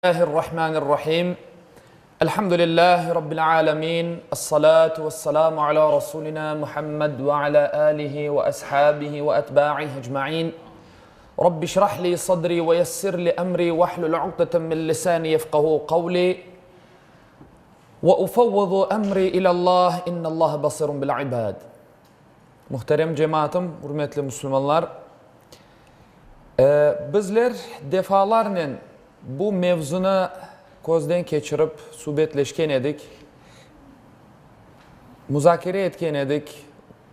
Bismillahirrahmanirrahim. Elhamdülillahi Rabbil alemin. Essalatu vesselamu ala Rasulina Muhammed ve ala alihi ve ashabihi ve etba'ihi ecma'in. Rabbi şrah li sadri ve yessir li emri ve hlul uqdeten min lisani yefqahu qavli. Ve ufevvidu emri ilallah innallaha basirun bil ibad. Muhterem cemaatım, ürmetli musulmanlar! Bizler defalarnen bu mevzunı közden keçirip subetleşken edik, muzakere etken edik,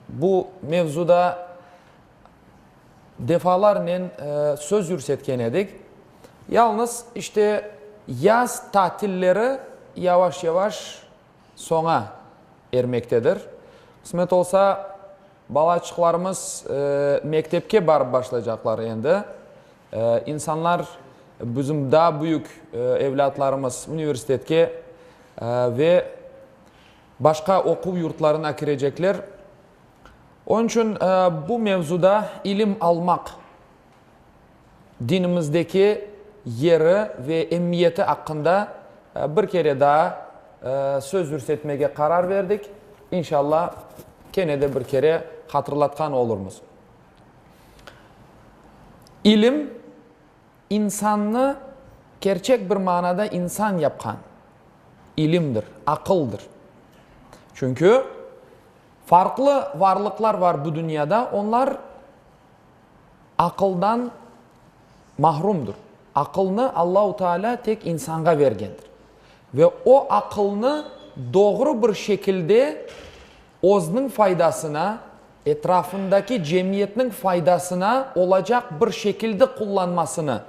bu mevzuda defalarnen söz yürsetken edik. Yalnız, işte, yaz tatilleri yavaş-yavaş soña ermektedir. Qısmet olsa, balaçıqlarımız mektepke barıp başlaycaqlar endi. İnsanlar, bizim daa büyük evlâtlarımız universitetke ve başqa oquv yurtlarına kirecekler. Onıñ içün bu mevzuda ilim almaq dinimizdeki yeri ve emiyeti aqqında bir kere daa söz yürsetmege qarar verdik. İnşallah, kene de bir kere hatırlatqan olurmız. İlim, insannı kerçek bir manada insan yapqan ilimdir, aqıldır. Çünki farqlı varlıqlar var bu dünyada, onlar aqıldan mahrumdır. Aqılnı Allahu Teala tek insanğa bergendir. Ve o aqılnı doğru bir şekilde özüniñ faydasına, etrafındaki cemiyetniñ faydasına olacaq bir şekilde qullanmasını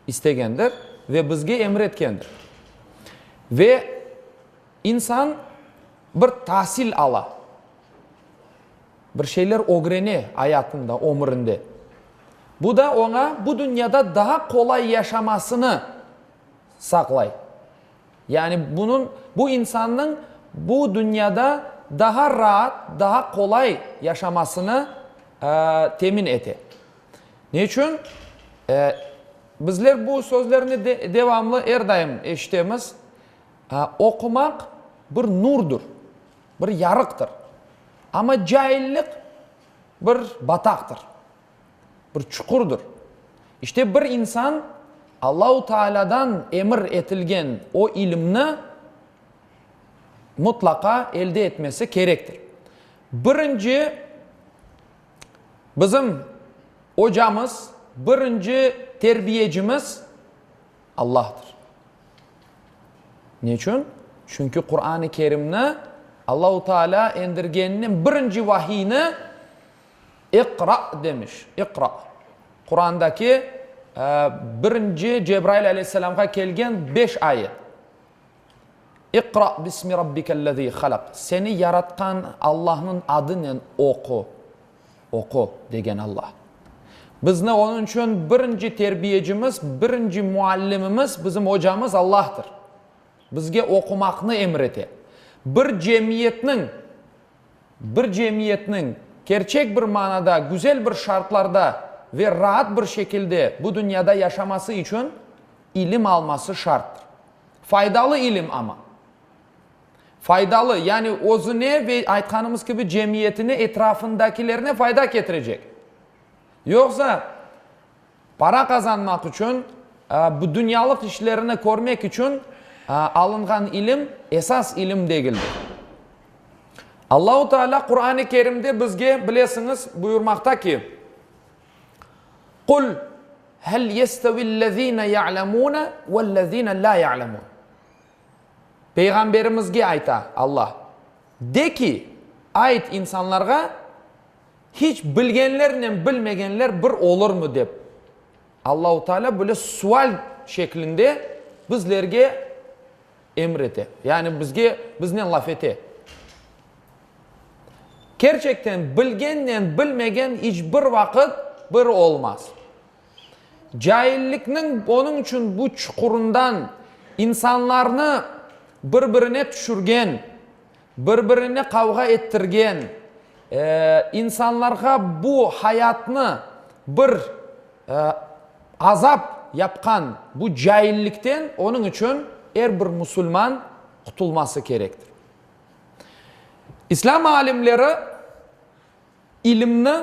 istegendir ve bizge emir etkendir. Ve insan bir tasil ala. Bir şeyler ögrene ayatında, ömürinde. Bu da oña bu dünyada daa qolay yaşamasını saqlay. Yani bunıñ, bu insannıñ bu dünyada daha raat, daha qolay yaşamasını temin ete. Ne içün? Bizler bu sözlerni devamlı, er daim eşitemiz, Oqumaq bir nurdur. Bir yarıqtır. Amma caillik bir bataqtır, bir çuqurdır. İşte bir insan Allahu Taalâdan emir etilgen o ilimni mutlaqa elde etmesi kerektir. Birinci bizim ocamız, birinci terbiyecimiz Allahtır. Neçün? Çünki Quran-ı Kerimni Allahu Teala endirgeninen birinci vahiyni İqra demiş. İqra. Qurandaki birinci Cebrail aleyhisselamğa kelgen beş ayet. İqra bismi rabbikellezî halak. Seni yaratqan Allahnıñ adınen oqu. Oqu, degen Allah. Bizni onıñ içün birinci terbiyecimiz, birinci muallimimiz, bizim ocamız Allahtır. Bizge oqumaqnı emir ete. Bir cemiyetniñ, bir cemiyetniñ kerçek bir manada, güzel bir şartlarda ve raat bir şekilde bu dünyada yaşaması içün ilim alması şarttır. Faydalı ilim amma. Faydalı, yani özüne ve, aytqanımız kibi, cemiyetine, etrafındakilerine fayda ketirecek. Yoqsa, para qazanmaq içün, bu dünyalıq işlerini körmek içün alınğan ilim, esas ilim degildir. Allahu Teala Quran-ı Kerimde bizge, bilesiñiz, buyurmaqta ki, Qul hel yestevillezine ya'lemune vellezine la ya'lemun. Peyğamberimizge ayta Alla, De ki, ayt insanlarğa, hiç bilgenlernen bilmegenler bir olurmı dep. Allahu Teala böyle sual şeklinde bizlerge emir ete, yani bizge, biznen laf ete. Kerçekten bilgennen bilmegen iç bir vaqıt bir olmaz. Caillikniñ onıñ içün bu çuqurından insanlarnı bir-birine tüşürgen, bir-birine qavğa ettirgen, insanlarğa bu hayatnı bir azap. yapqan bu caillikten onıñ içün er bir musulman qutulması kerektir. İslâm alimleri ilimni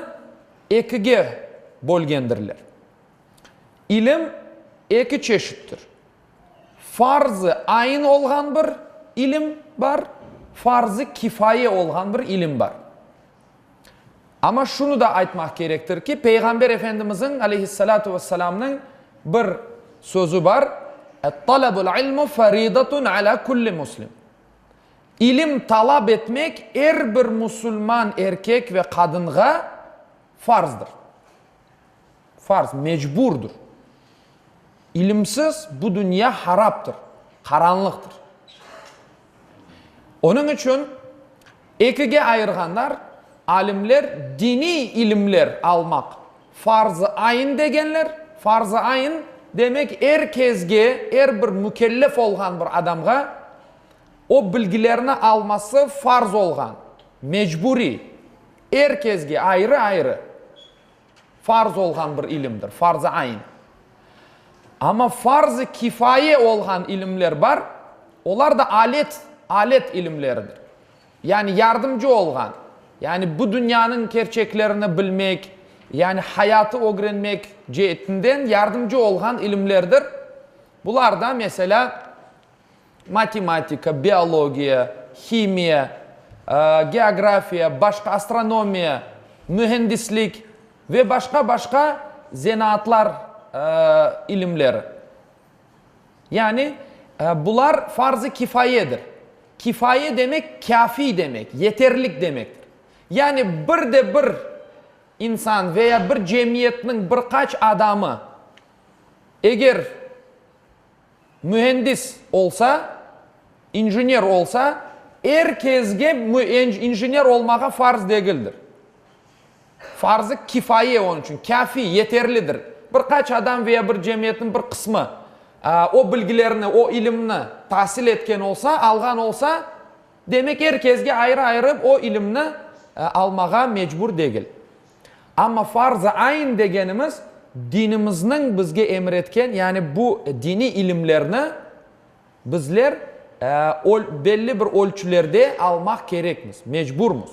ekige bölgendirler. İlim eki çeşittir. Farz-ı ayn olğan bir ilim bar, farz-ı kifaye olğan bir ilim bar. Amma şunı da aytmaq kerektir ki, Peyğamber Efendimizniñ, aleyhissalâtu vesselâmnıñ, bir sözü bar, Et-talabul ilmu faridatun alâ kulli muslim. İlim talap etmek er bir musulman erkek ve qadınğa farzdır. Farz, mecburdır. İlimsiz bu dünya haraptır, qaranlıqtır. Onıñ içün ekige ayırğanlar, alimler diniy ilimler almaq farz-ı ayn degenler. Farz-ı ayn, demek er kezge, er bir mükellef olğan bir adamğa o bilgilerni alması farz olğan, mecburiy, er kezge ayrı-ayrı. Farz olğan bir ilimdir, farz-ı ayn. Amma farz-ı kifaye olğan ilimler bar, olar da alet, alet ilimleridir. Yani yardımcı olğan, yani bu dünyanıñ kerçeklerini bilmek, yani hayatı ögrenmek ceetinden yardımcı olğan ilimlerdir. Bular da, meselâ, matematika, biologiya, himiya, geografiya, başqa astronomiya, mühendislik ve başqa-başqa zenaatlar ilimleri. Yani, bular farz-ı kifayedir. Kifaye demek, kâfi demek, yeterlik demektir. Yani, bir de bir insan veya bir cemiyetniñ bir qaç adamı eger Müendis olsa, injener olsa, er kezge injener olmağa farz degildir. Farz-ı kifaye onıñ içün, kâfi, yeterlidir. Bir qaç adam veya bir cemiyetniñ bir qısmı o bilgilerni, o ilimni tasil etken olsa, alğan olsa, demek er kezge ayrı-ayrı o ilimni almağa mecbur degil. Amma farz-ı ayn degenimiz, dinimizniñ bizge emir etken, yani bu diniy ilimlerni bizler belli bir ölçülerde almaq kerekmiz, mecburmız.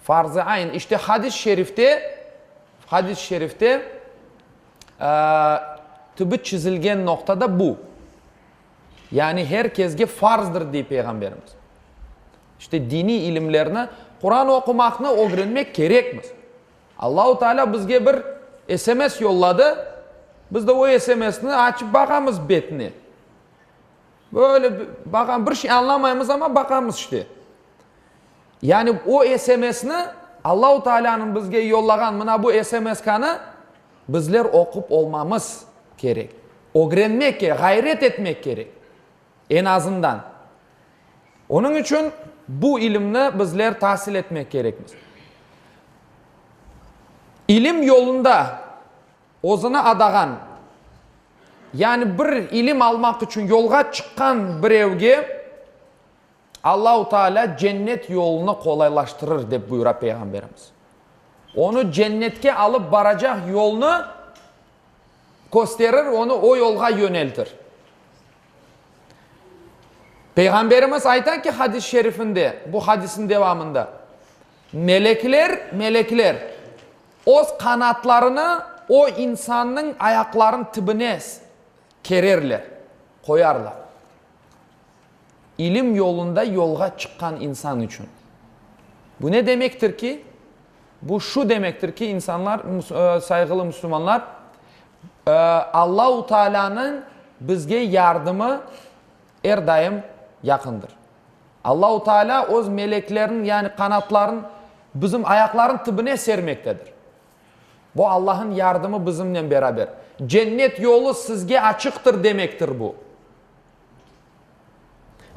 Farz-ı ayn, işte hadis-i şerifte, hadis-i şerifte tübü çizilgen noqta da bu. Yani her kesge farzdır, dey Peyğamberimiz. İşte diniy ilimlerni, Quran oqumaqnı ögrenmek kerekmiz. Allahu Teala bizge bir SMS yolladı, biz de o SMSni açıp baqamız betine. Böyle baqam, bir şey añlamaymız, amma baqamız işte. Yani o SMSni, Allahu Teala'nıñ bizge yollağan mına bu SMSkanı bizler oqup olmamız kerek. Ögrenmek kerek, ğayret etmek kerek. Eñ azından. Onıñ içün bu ilimni bizler tasil etmek kerekmiz. İlim yolunda özüni adağan, yani bir ilim almaq içün yolğa çıqqan birevge Allahu Teala cennet yolunı qolaylaştırır, dep buyura Peyğamberimiz. Onı cennetke alıp baracaq yolnı kösterir, onı o yolğa yöneltir. Peyğamberimiz ayta ki, hadis-i şerifinde, bu hadisin devamında, Melekler, melekler, öz qanatlarını o insannıñ ayaqlarınıñ tibine kererler, qoyarlar. İlim yolunda yolğa çıqqan insan içün. Bu ne demektir ki? Bu şu demektir ki, insanlar, sayğılı müslümanlar, Allahu Taalânıñ bizge yardımı er daim yaqındır. Allahu Taalâ öz meleklerin, yani qanatların bizim ayaqların tibine sermektedir. Bu Allah'ın yardımı bizimnen beraber. Cennet yolu sizge açıqtır demektir bu.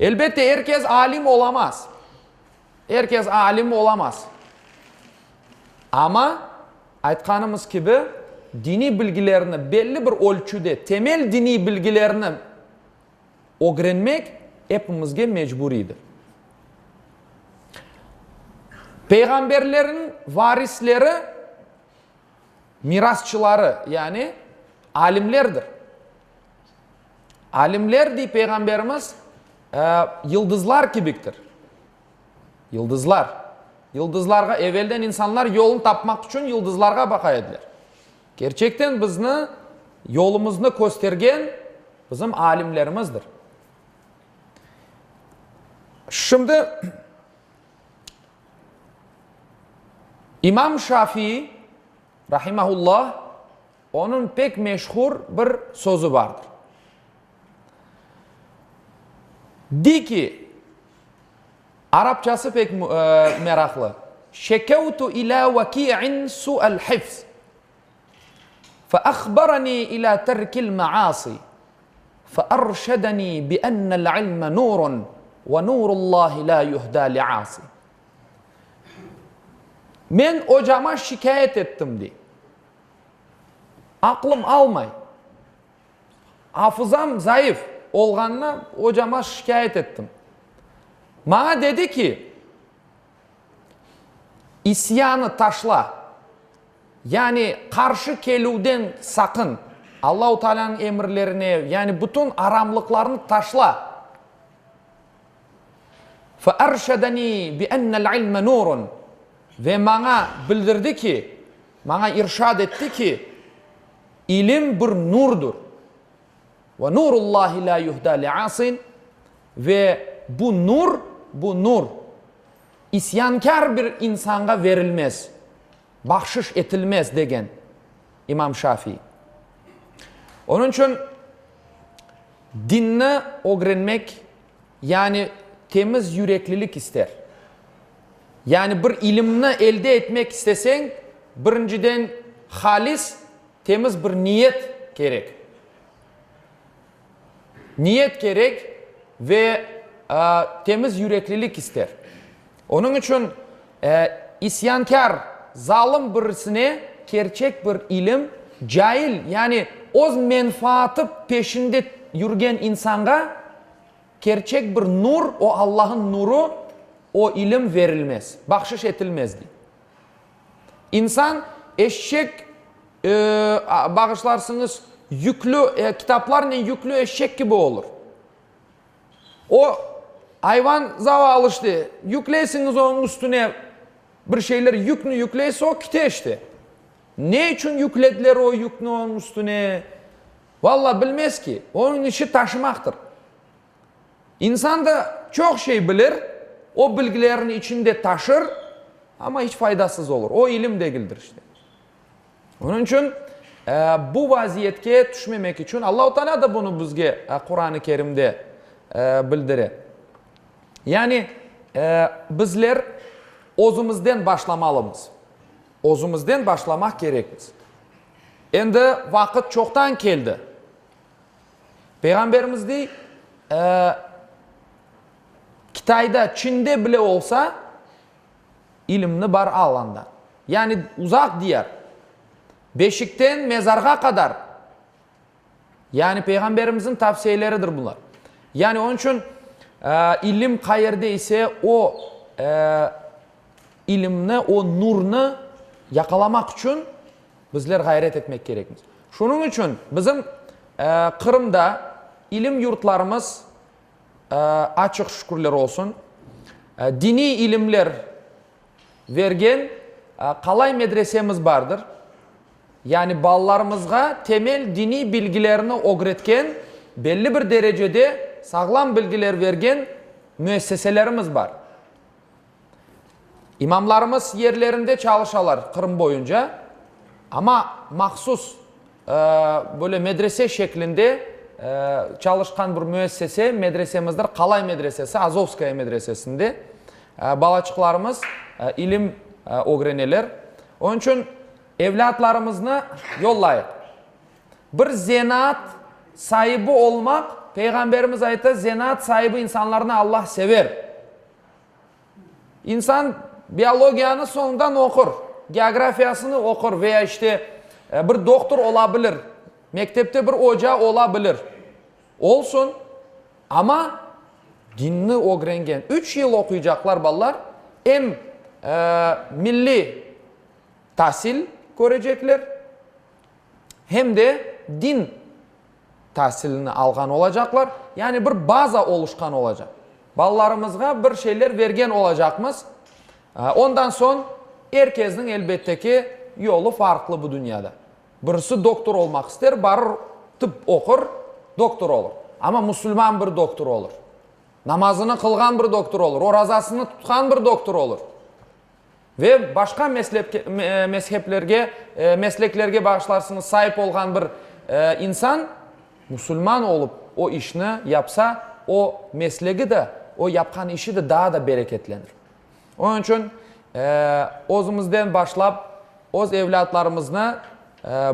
Elbette, er kes alim olamaz. Er kes alim olamaz. Amma, aytqanımız kibi, diniy bilgilerni belli bir ölçüde, temel diniy bilgilerni ögrenmek epimizge mecburiydir. Peyğamberlerniñ varisleri, mirasçıları, yani. Alimlerdir. Alimler, dey Peyğamberimiz, yıldızlar kibiktir. Yıldızlar. Yıldızlarğa, evelden insanlar yolun tapmaq içün yıldızlarğa baqa ediler. Kerçekten bizni, yolumıznı köstergen bizim alimlerimizdir. Şimdi İmam Şafii, rahimahullah, onıñ pek meşhur bir sözü bardır. Dey ki, arapçası pek meraqlı, Şekevtu ilâ Veki'in su'el hifz, fe ahbarani ilâ terkil maasi, fe erşedeni bi ennel ilme nurun ve nurullahi lâ yuhdâ li'asi. Men ocama şikâyet ettim, dey. Aqlım almay. Afızam zayıf olğanına ocama şikâyet ettim. Maña dedi ki, isyanı taşla, yani qarşı kelüvden saqın, Allahu Tealânıñ emirlerine, yani bütün aramlıqlarnı taşla. Fe erşedeni bi ennel ilme nurun, ve maña bildirdi ki, maña irşad etti ki, İlim bir nurdur. Ve nurullahi la yuhda li'asin, ve bu nur, bu nur, isyankâr bir insanğa verilmez, bahşış etilmez, degen İmam Şafii. Onıñ içün dinni ögrenmek, yani temiz yüreklilik ister. Yani bir ilimni elde etmek isteseñ, birinciden halis, temiz bir niyet kerek. Niyet kerek ve temiz yüreklilik ister. Onıñ içün isyankâr, zalım birisine kerçek bir ilim, cail, yani öz menfaatı peşinde yürgen insanğa Kerçek bir nur, o Allah'ın nuru, o ilim verilmez, bahşış etilmez, dey. İnsan eşek, bağışlarsıñız, yüklü, kitaplarnen yüklü eşek kibi olur. O, ayvan zavallı işte, yükleysiñiz onıñ üstüne bir şeyler, yükni yükleysiz, o kite işte. Ne içün yüklediler o yükni onıñ üstüne? Valla bilmez ki, onıñ işi taşımaqtır. İnsan da çoq şey bilir, o bilgilerini içinde taşır, amma iç faydasız olur. O ilim degildir işte. Onıñ içün bu vaziyetke tüşmemek içün Allahu Teala da bunı bizge Quran-ı Kerimde bildire. Yani bizler özümizden başlamalımız. Özümizden başlamaq kerekmiz. Endi vaqıt çoqtan keldi. Peyğamberimiz dey, Kitayda, Çinde bile olsa, ilimni bar al anda. Yani uzaq diyar. Beşikten mezarğa qadar. Yani Peyğamberimizniñ tavsiyeleridir bular. Yani onıñ içün ilim qayerde ise, o ilimni, o nurnı yaqalamaq içün bizler ğayret etmek kerekmiz. Şunıñ içün bizim Qırımda ilim yurtlarımız, açıq şükürler olsun, diniy ilimler vergen Qalay medresemiz bardır. Yani balalarımızğa temel diniy bilgilerni ögretken, belli bir derecede sağlam bilgiler vergen müesseselerimiz bar. İmamlarımız yerlerinde çalışalar Qırım boyunca, amma mahsus böyle medrese şeklinde çalışqan bir müessese, medresemizdir, Qalay medresesi, Azovskaya medresesinde balaçıqlarımız ilim ögreneler. Onıñ içün evlâtlarımıznı yollayıq. Bir zenaat saibi olmaq, Peyğamberimiz ayta, zenaat saibi insanlarnı Allah sever. İnsan biologiyanı soñundan oqur, geografiyasını oqur veya işte bir doktor ola bilir, mektepte bir oca ola bilir. Olsun, amma dinni ögrengen, üç yıl oquycaqlar balalar, em milliy tasil körecekler, hem de. din tasilini alğan olacaqlar, yani bir baza oluşqan olacaq. Balalarımızğa bir şeyler bergen olacaqmız. Ondan soñ er kesniñ, elbette ki, yolu farqlı bu dünyada. Birisi doktor olmaq ister, barır tıp oqur, doktor olur. Amma musulman bir doktor olur. Namazını qılğan bir doktor olur, orazasını tutqan bir doktor olur. Ve başqa mezheplerge, mesleklerge bağışlarsıñız, saip olğan bir insan musulman olıp o işni yapsa, o meslegi de, o yapqan işi de daa da bereketlenir. Onıñ içün özümizden başlap, öz evlâtlarımıznı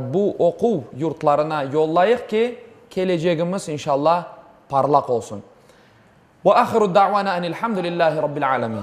bu oquv yurtlarına yollayıq ki, kelecegimiz, inşallah, parlaq olsun. Ve ahiru da'vana enilhamdülillahi rabbil alemin.